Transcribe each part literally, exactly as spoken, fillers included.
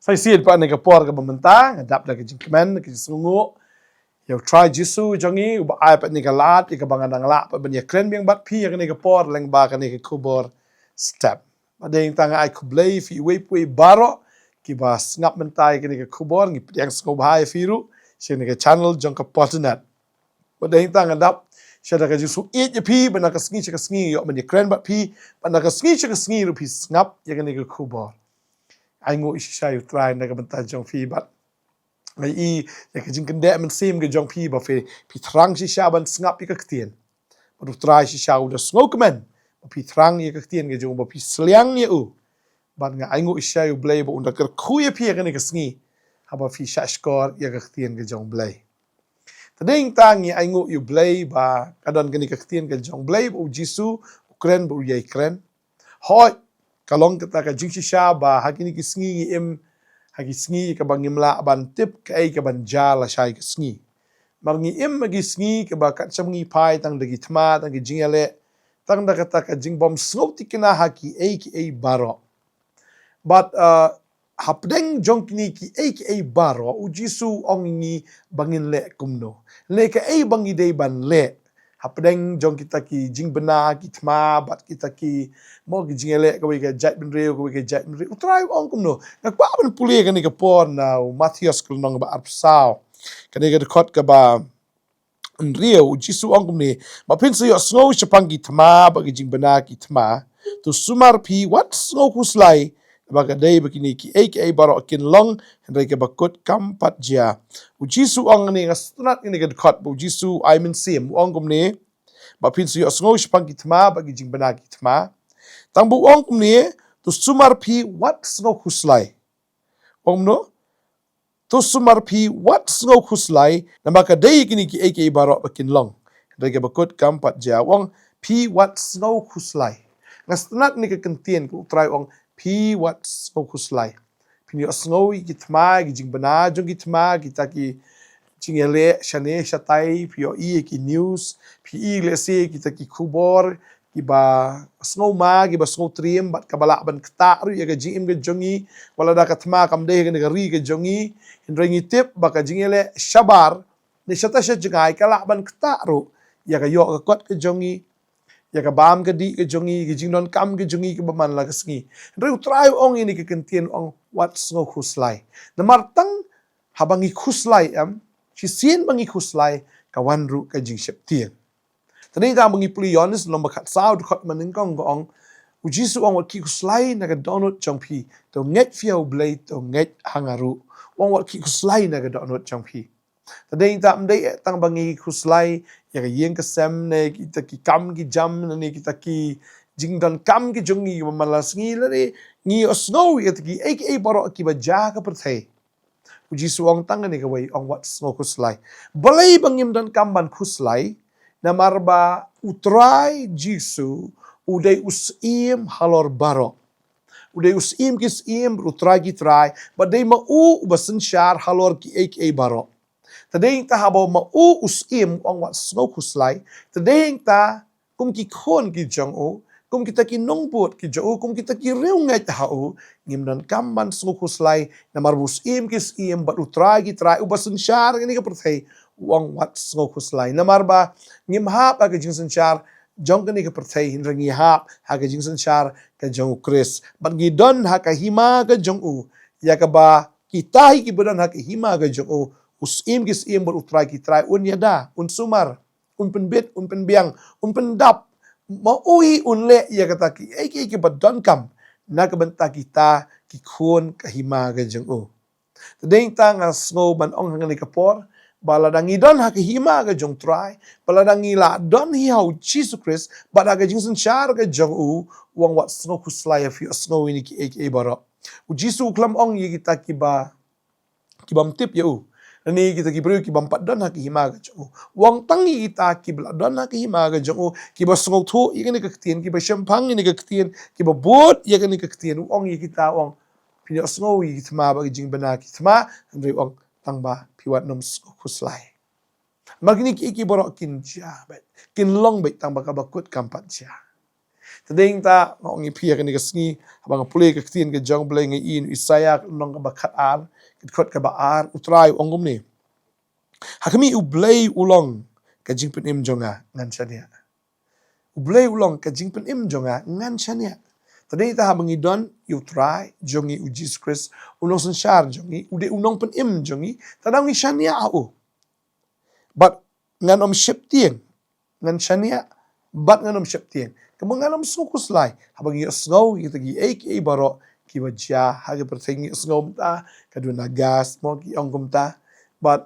Sa shisien pat ha kane ka por kaba mynta, nga dap da ka jingkmen, ka jingsngewnguh ïa U Trai Jisu jong ngi, uba ai pat ïa kane ka lad, ïa kaba ngan nang lah pat ban ïakren biang bad phi ha kane ka por, lyngba kane ka khubor step. Bad dei tang nga ai khublei ïa phi uwei pa uwei baroh kiba sngap mynta ïa kane ka khubor, ngi pdiang sngewbha ïa phi ruh sha kane ka channel jong ka Pop Tonight. Bad dei tang nga dap sha da ka jingsngewbha ïa phi, bad na ka sngi sha ka sngi ïoh ban ïakren bad phi, bad na ka sngi sha ka sngi ruh phi sngap ïa kane ka khubor. Ai nguh shisha ïa U Trai na ka bynta jong phi bad nga i ïa ka jingkyndit mynsiem ka jong phi ba phi, phi thrang shisha ban sngap ïa ka ktien. Bad U Trai shisha u da sngewkmen ba phi thrang ïa ka ktien ka jong u, ba phi sliang ïa u. Bad nga ai nguh shisha ïa U Blei ba un da kyrkhu ïa phi ha kane ka sngi haba phi shah shkor ïa ka ktien ka jong U Blei. Te dei tang ngi ai nguh ïa U Blei ba ka don kane ka ktien ka jong U Blei, ba U Jisu u kren bad u ïai kren. Hooid, ka long kata ka jingshisha ba ha kine ki sngi ngi im ha ki sngi kaba ngim lah ban tip kaei kaban jia lashai ka sngi. Namar ngi im ha ki sngi kaba kat shym ngi phai tang da ki thma, tang ki jingïaleh, tang da kata ka jingbym sngewthikna ha kiei kiei baroh. Bad, uh, hapdeng jong kine kiei kiei baroh, U Jisu u ong ïa ngi ba ngin leh kumno. Leh kaei ba ngi dei ban leh hapdeng jong kita ki jingbna ki thma bad kita ki, mo, ki jingïaleh kawei ka jaitbynriew, kawei ka jaitbynriew. U Trai u ong kumno? Nga kwah ban pule kane ka por na u Mathaios ka lynnong ba arphew saw, kane ka dkhot kaba hynriew. U Jisu u ong kumne: Ba phin sa ïohsngew shaphang ki thma bad ki jingbna ki thma, to sumar phi, wat sngewkhuslai, ba ka dei ba kine kiei kiei baroh kin long, hynrei kaba kut kam pat jia. U Jisu u ong ne, nga sngewtynnat ïa kane ka dkhot ba U Jisu u ai mynsiem, u ong kumne: Ba phin sa ïohsngew shaphang ki thma bad ki jingbna ki thma. Tang ba u ong kumne, to sumar phi, wat sngewkhuslai. U ong kumno? To sumar phi, wat sngewkhuslai, namar ka dei kine kiei kiei baroh ba kin long, hynrei kaba kut kam pat jia. U ong phi wat sngewkhuslai. Nga sngewtynnat ïa kane ka kyntien, ka U Trai u ong phi wat sngewkhuslai. Phin ïohsngew ïa ki thma, ki jingbna jong ki thma, kita ki jingïaleh shane shatai, phi ïohi ïa ki news, phi i lehse kita ki khubor kiba sngewma, kiba sngewtriem, bad kaba lah ban ktah ruh ïa ka jingim ka jong ngi. Wat lada ka thma kam dei ha kane ka ri ka jong ngi, hynrei ngi tip ba ka jingïaleh shabar ne shata sha jngai ka lah ban ktah ruh ïa ka ïoh ka kot ka jong ngi, ïa ka bam ka dih ka jong ngi, ka jingdonkam ka jong ngi kaba man la ka sngi. Hynrei U Trai u ong ïa kane ka kyntien, u ong wat sngewkhuslai. Namar tang haba ngi khuslai, em, shisien ba ngi khuslai, ka wan ruh ka jingsheptieng. Te dei tang ba ngi pule Ïoannis lynnong ba khatsaw, dkhot ba nyngkong, ka ong, U Jisu u ong, wat khih khuslai na ka dohnud jong phi. To ngeit phi ha U Blei, to ngeit ha nga ruh. U ong wat khih khuslai na ka dohnud jong phi. Te dei tang, ym dei tang ba ngi khuslai ïa ka ïing ka sem, ne kita ki kam ki jam, ne kita ki jingdonkam ki jong ngi ba man la sngi, lane ngi ïohsngew ïa kita kiei kiei baroh kiba jia ha ka pyrthei. U Jisu u ong tang kane kawei, u ong wat sngewkhuslai. Balei ba ngim donkam ban khuslai? Namar ba U Trai Jisu u dei u Syiem halor baroh. U dei u Syiem ki syiem, U Trai ki trai, bad dei ma u uba synshar halor kiei kiei baroh. Te dei tang haba ma u u Syiem u ong wat sngewkhuslai, te dei tang kum ki khun ki jong u, kum kita ki nongbud ki jong u, kum kita ki riewngeit ha u, ngim donkam ban sngewkhuslai, namar ba u Syiem ki syiem bad U Trai ki trai, uba synshar kane ka pyrthei, u ong wat sngewkhuslai. Namar ba ngim hap ha ka jingsynshar jong kane ka pyrthei, hynrei ngi hap ha ka jingsynshar ka jong U Khrist. Bad ngi don ha ka hima ka jong u, ïa kaba kita hi kiba don ha ka hima ka jong u, u Syiem ki syiem bad U Trai ki trai, un ïada, un sumar, un pynbit, un pynbiang, un pyndap. Ma u hi un leh ïa kata kiei kiei kiba donkam na ka bynta kita ki khun ka hima ka jong u. Te dei tang nga sngew ban ong ha kane ka por ba lada ngi don ha ka hima ka jong U Trai, ba lada ngi la don hi ha U Jisu Khrist, bad ha ka jingsynshar ka jong u, u ong wat sngewkhuslai, ïa phi ïohsngew ïa kine kiei kiei baroh. U Jisu u khlem ong ïa kita kiba, ki bym tip ïa u, lane kita ki briew ki bym pat don ha ka hima ka jong u. U ong tang ïa kita kiba la don ha ka hima ka jong u, kiba sngewthuh ïa kane ka ktien, kiba shemphang ïa kane ka ktien, kiba bud ïa kane ka ktien. U ong ïa kita, u ong phin ïohsngew ïa ki thma bad ki jingbna ki thma, hynrei u ong tang ba phi wat nym sngewkhuslai. Namar kine kiei kiei baroh kin jia beit, kin long beit, tang ba kaba kut kam pat jia. Te dei nangta nga ong ïa phi ha kane ka sngi, haba nga pule ka ktien ka jong U Blei nga ïohi ïa u Isaïah ka lynnong kaba khatar, ka dkhot kaba ar, U Trai u ong kumne: Ha khmih U Blei u long ka jingpynim jong nga, ngan shaniah. U Blei u long ka jingpynim jong nga, ngan shaniah. Te dei nangta haba ngi don ïa U Trai jong ngi U Jisu Khrist, u nongsynshar jong ngi, u dei u nongpynim jong ngi, te dang ngi shaniah ha u. Bad ngan ym sheptieng, ngan shaniah, bad ngan ym sheptieng. Kumba ngan ym sngew khuslai haba ngi ïohsngew ïa kita kiei kiei baroh kiba jia ha ka pyrthei. Ngi ïohsngew mynta ka duna gas mo, ki ong kumta. Bad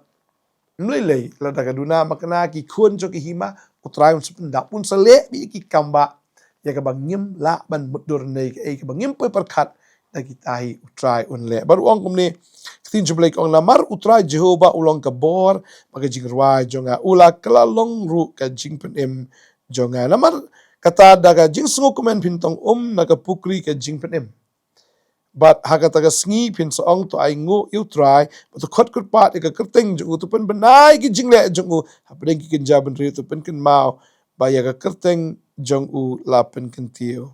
ym lei lei lada ka duna makna ki khun jong ki hima, U Trai un sa pyndap, un sa leh beit ïa ki kam ba ïa kaba ngim lah ban mutdur, ne kaei kaba ngim poi pyrkhat da kita hi U Trai un leh. Bad u ong kumne, ka ktien jong U Blei ka ong: Namar U Trai Jehobah u long ka bor bad ka jingrwai jong nga, u la kylla long ruh ka jingpynim jong nga. Namar kata da ka jingsngewkmen phin tong um na ka pukri ka jingpynim. Bad ha kata ka sngi phin sa ong: To ainguh ïa U Trai, bad to khot kyrpad ïa ka kyrteng jong u, to pynbna ïa ki jingleh jong u hapdeng ki kynja bynriew, to pynkynmaw ba ïa ka kyrteng jong u la pynkyntiew.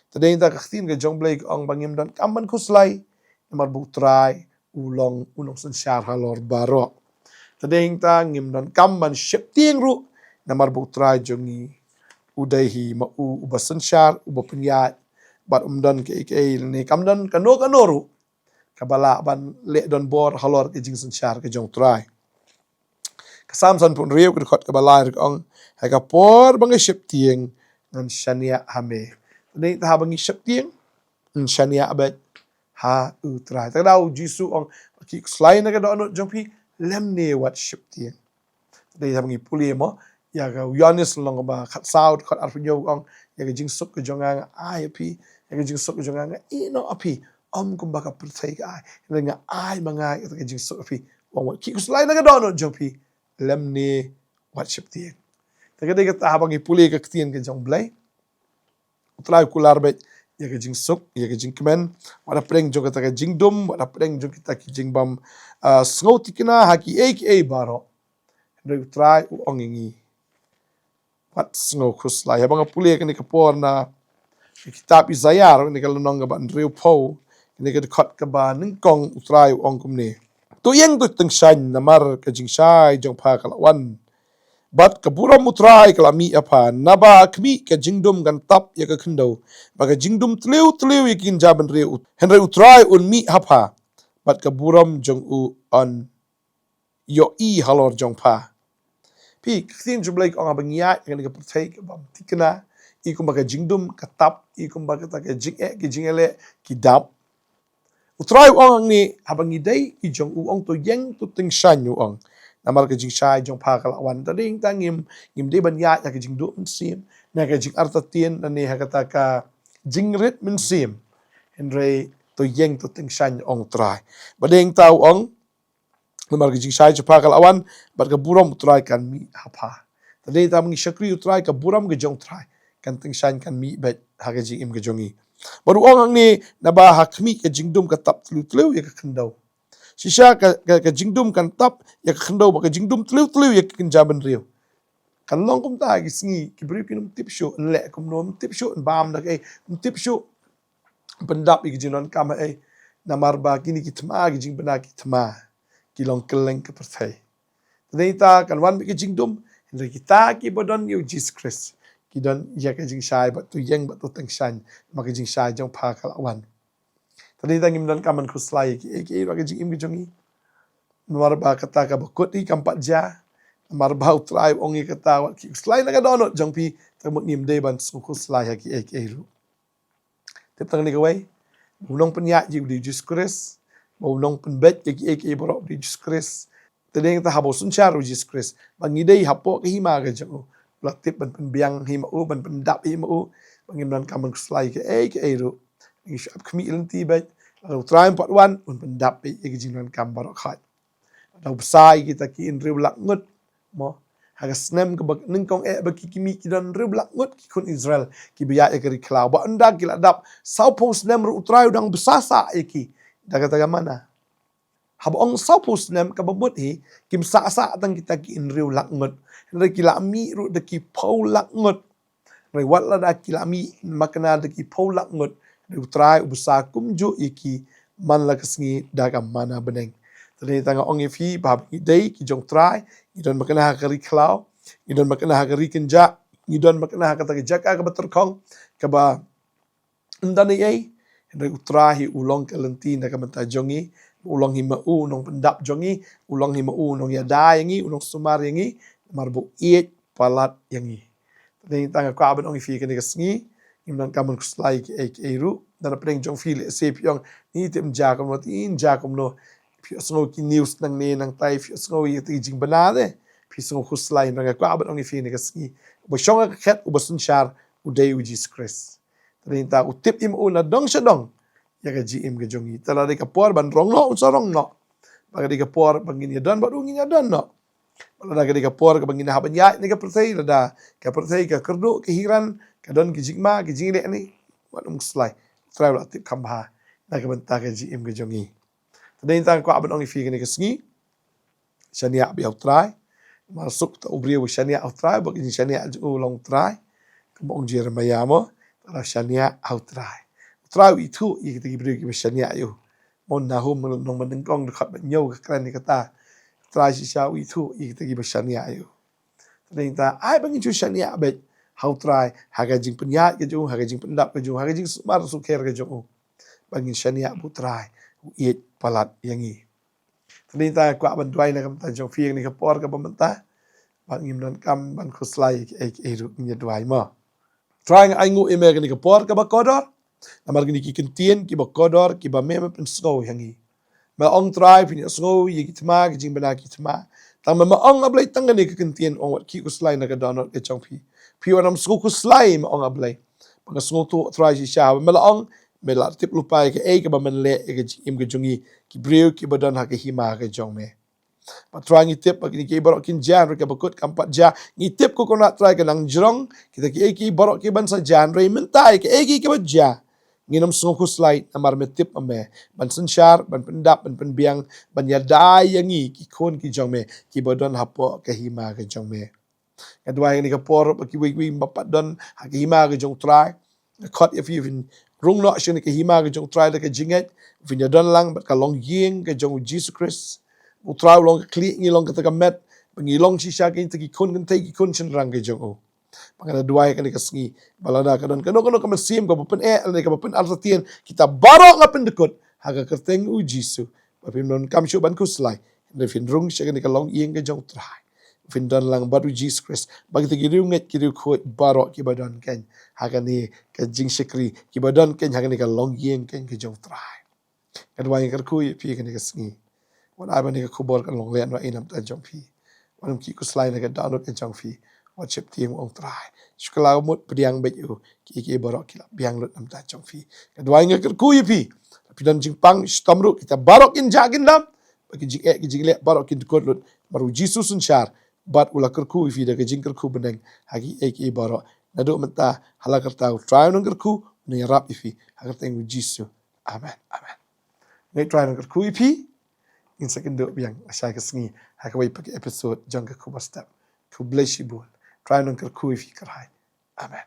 Te dei nangta ka ktien ka jong U Blei ka ong ba ngim donkam ban khuslai, namar ba U Trai u long u nongsynshar halor baroh. Te dei nangta ngim donkam ban sheptieng ruh, namar ba U Trai jong ngi u dei hi ma u uba synshar, uba pynïaid, bad um don kaei kaei ne kam don kano kano ruh kaba lah ban leh donbor halor ka jingsynshar ka jong U Trai. Ka Salm sanphew hynriew ka dkhot kaba lai ruh ka ong: Ha ka por ba nga sheptieng, ngan shaniah ha me. Te dei nangta haba ngi sheptieng, ngan shaniah beit ha U Trai. Te ka daw U Jisu u ong: Khih khuslai na ka dohnud jong phi, lymne wat sheptieng. Te dei haba ngi pule mo ïa ka u Ïoannis lynnong kaba khatsaw dkhot arphew hynñiew, u ong: Ïa ka jingsuk ka jong nga nga ai ha phi, ïa ka jingsuk ka jong nga nga ïehnoh ha phi, ym kumba ka pyrthei ka ai. Hynrei nga ai ma nga ïa ka jingsuk ha phi. U ong wat khih khuslai na ka dohnud jong phi, lymne wat sheptieng. Te ka dei kata haba ngi pule ka ktien ka jong U Blei, U Trai u kular beit ïa ka jingsuk, ïa ka jingkmen, wat hapdeng jong kata ka jingdum, wat hapdeng jong kita ki jingbym, ah, sngewthikna ha kiei kiei baroh. Hynrei U Trai u ong ïa ngi wat sngew khuslai. Haba nga pule kane ka por na ka kitab Isaïah ruh, kane ka lynnong kaba hynriewphew, kane ka dkhot kaba nyngkong, U Trai u ong kumne: To ïeng, to tyngshaiñ, namar ka jingshai jong pha ka la wan, bad ka burom U Trai ka la mih ha pha. Naba ha khmih ka jingdum kan tap ïa ka khyndew, bad ka jingdum tliw tliw ïa ki kynja bynriew, hynrei U Trai un mih ha pha, bad ka burom jong u yn ïohi halor jong pha. Phi, ka ktien jong U Blei ka ong haba ngi ïaid ha kane ka pyrthei kabym thikna, i kumba ka jingdum ka tap, i kumba kata ka jingeh, ka jingeh leh ki dap. U Trai u ong hangne, haba ngi dei ki jong u, u ong to ïeng, to tyngshaiñ, u ong, namar ka jingshai jong pha ka la wan. Te dei nangta ngim, ngim dei ban ïaid ha ka jingduh mynsiem, ne ha ka jingartatien, ne ha kata ka jingrit mynsiem. Hynrei to ïeng, to tyngshaiñ, ong U Trai. Bad dei nangta u ong, namar ka jingshai jong pha ka la wan, bad ka burom U Trai kan mih ha pha. Te dei nangta ba ngi shakri U Trai, ka burom ka jong U Trai kan tyngshaiñ, kan mih beit ha ka jingim ka jong ngi. Bad u ong hangne, naba ha khmih ka jingdum ka tap tliw tliw ïa ka khyndew. Shisha ka, ka, ka jingdum kan tap ïa ka khyndew, bad ka jingdum tliw tliw ïa ki kynja bynriew. Kan long kumta ha ki sngi, ki briew kin ym tip shuh yn leh kumno, ym tip shuh yn bam da kaei, ym tip shuh pyndap ïa ki jingdonkam ha ei, namar ba kine ki thma, ki jingbna ki thma, ki long kylleng ka pyrthei. Te dei nangta kan wan beit ka jingdum, hynrei kita kiba don ïa U Jisu Khrist ki don ïa ka jingshai, bad to ïeng, bad to tyngshaiñ, namar ka jingshai jong pha ka la wan. Te dei nangta ngim donkam ban khuslai ïa kiei kiei ruh ha ka jingim ka jong ngi, namar ba kata kaba kut hi kam pat jia, namar ba U Trai u ong ïa kata wat khih khuslai na ka dohnud jong phi, te mut ngim dei ban sngew khuslai ha kiei kiei ruh. Tip tang kane kawei, ba u nongpynïaid ïa u dei U Jisu Khrist, ba u nongpynbeit ïa kiei kiei baroh u dei U Jisu Khrist. Te dei nangta haba u synshar U Jisu Khrist, ba ngi dei hapoh ka hima ka jong u, u la tip ban pynbiang hi ma u, ban pyndap hi ma u, ba ngim donkam ban khuslai ïa kiei kiei ruh. Ngi shu ap khmih lynti beit, lada U Trai um pat wan, un pyndap beit ïa ki jingdonkam baroh khoit. Lada u bsa ïa kita ki hynriew lak ngut, mo, ha ka snem kaba nyngkong eh ba ki khmih ki don hynriew lak ngut ki khun Israel kiba ïaid ha ka ri khlaw. Bad ynda ki la dap sawphew snem ruh U Trai u dang bsa sah ïa ki da kata ka manna. Haba ong sawphew snem kaba mut hi, kim sah sah tang kita ki hynriew lak ngut, hynrei ki la mih ruh da ki phew lak ngut. Hynrei wat lada ki la mih makna da ki phew lak ngut, hynrei U Trai u bsa kumjuh ïa ki man la ka sngi da ka manna bneng. Te dei tang nga ong ïa phi ba haba ngi dei ki jong U Trai, ngi don makna ha ka ri khlaw, ngi don makna ha ka ri kynjah, ngi don makna ha kata ka jaka kaba tyrkhong, kaba ym don ei ei, hynrei U Trai hi u long ka lynti na ka bynta jong ngi, u long hi ma u u nongpyndap jong ngi, u long hi ma u u nongïada ïa ngi, u nongsumar ïa ngi, namar ba u ïeit palat ïa ngi. Te dei tang nga kwah ban ong ïa phi kane ka sngi, ngim donkam ban khuslai kiei kiei ruh. Lada na pdeng jong phi lehse phi ong, ni te ym jia kumno, te ym jia kumno. Phi ïohsngew ki news nangne nangtai, phi ïohsngew ïa kata ki jingbna de, phi sngew khuslai, hynrei nga kwah ban ong ïa phi kane ka sngi, uba shong ha ka khet, uba synshar, u dei U Jisu Khrist. Te dei tang u tip ïa ma u na dong sha dong ïa ka jingim ka jong ngi. Te lada dei ka por ban rong noh, un sa rong noh. Bad ka dei ka por ba ngin ïadon bad u, ngin ïadon noh. Bad lada ka dei ka por kaba ngin hap ban ïaid na ka pyrthei, lada ka pyrthei ka kyrduh, ka hiran, ka don ki jingma, ki jingleh ne, wat ym khuslai. U Trai u la tip kham bha na ka bynta ka jingim ka jong ngi. Te dei tang kwah ban ong ïa phi kane ka sngi, shaniah bha ïa U Trai. Namar suk ta u briew ba shaniah ha U Trai, ba ka jingshaniah jong u long U Trai. Kumba ong Jeremiah mo, te la shaniah ha U Trai. U Trai u ithuh ïa kita ki briew kiba shaniah ïa u. Mo, Nahum nongba nyngkong dkhot ba hynñiew ka kren ïa kata. U Trai shisha u ithuh ïa kita kiba shaniah ïa u. Te dei tang ai ba ngin shu shaniah beit ha U Trai, ha ka jingpynïaid ka jong u, ha ka jingpyndap ka jong u, ha ka jingsumar sukher ka jong u. Ba ngin shaniah ba U Trai u ïeit palat ïa ngi. Te dei tang kwah ban duwai na ka bynta jong phi kane ka por kaba mynta. Bad ngim donkam ban khuslai kiei kiei ruh, ngin ïa duwai mo. Trai, nga ainguh ïa me kane ka por kaba kordor. Namar kine ki kyntien kiba kordor kiba me me pynsngew ïa ngi. Me ong Trai phin ïohsngew ïa ki thma, ki jingbna ki thma. Tang me, me ong A Blei tang kane ka kyntien, ong wat khih khuslai na ka dohnud ka jong phi. Phi wat nym sngew khuslai, me ong A Blei. Ba nga sngewthuh Trai shisha ba me la ong, me la tip lypa ïa kaei kaba men leh ïa ka jingim ka jong ngi, ki briew kiba don ha ka hima ka jong me. Bad Trai ngi tip ba kine kiei baroh kin jia, hynrei kaba kut kam pat jia. Ngi tip ko Kynrad Trai ka nang jrong kita kiei kiei baroh kiban sa jia, hynrei mynta ïa kaei kaei kaba jia, ngin nym sngew khuslai namar me tip ma me ban synshar, ban pyndap, ban pynbiang, ban ïada ïa ngi ki khun ki jong me kiba don hapoh ka hima ka jong me. Nga duwai kane ka por ba kiwei kiwei ba pat don ha ka hima ka jong U Trai. Nga khot ïa phi, phin rung noh sha kane ka hima ka jong U Trai da ka jingngeit, phin ïadon lang bad ka longïing ka jong U Jisu Khrist. U Trai u long ka khlieh, ngi long kata ka met, ba ngi long shisha kita ki khun kynthei, ki khun shynrang ka jong u. Ba nga da duwai kane ka sngi ba lada ka don kano kano ka mynsiem kaba pyneh lane kaba pynartatien, kita baroh nga pyndkut ha ka kyrteng U Jisu. Ba phim donkam shuh ban khuslai, hynrei phin rung sha kane ka longïing ka jong U Trai. Phin don lang bad U Jisu Khrist, ba kita ki riewngeit ki riewkhuid baroh kiba don keiñ ha kane ka jingshakri, kiba don keiñ ha kane ka longïing keiñ ka jong U Trai. Nga duwai, nga kyrkhu ïa phi kane ka sngi. Wat ai ba kane ka khubor kan long lehnohei na bynta jong phi. Wat nym khih khuslai na ka dohnud ka jong phi. Wat sheptieng, ong Trai. Shu kylla mut pdiang beit ïa u, kiei kiei baroh ki la biang lut na bynta jong phi. Nga duwai, nga kyrkhu ïa phi, phi don jingpang shitom ruh, kita baroh kin jah kin dam. Ba ki jingeh ki jingleh baroh kin dkut lut, namar U Jisu synshar bad u la kyrkhu ïa phi da ka jingkyrkhu bneng ha kiei kiei baroh. Naduh mynta ha la karta, U Trai un nang kyrkhu, un nang ïarap ïa phi ha ka kyrteng U Jisu. Amen. Amen. Nga ngeit Trai un nang kyrkhu ïa phi. Ngin sa ïakynduh biang lashai ka sngi ha kawei pat ka episode jong ka Khubor Step. Khublei shibun. Trai un nang kyrkhu ïa phi kyrhai. Amen.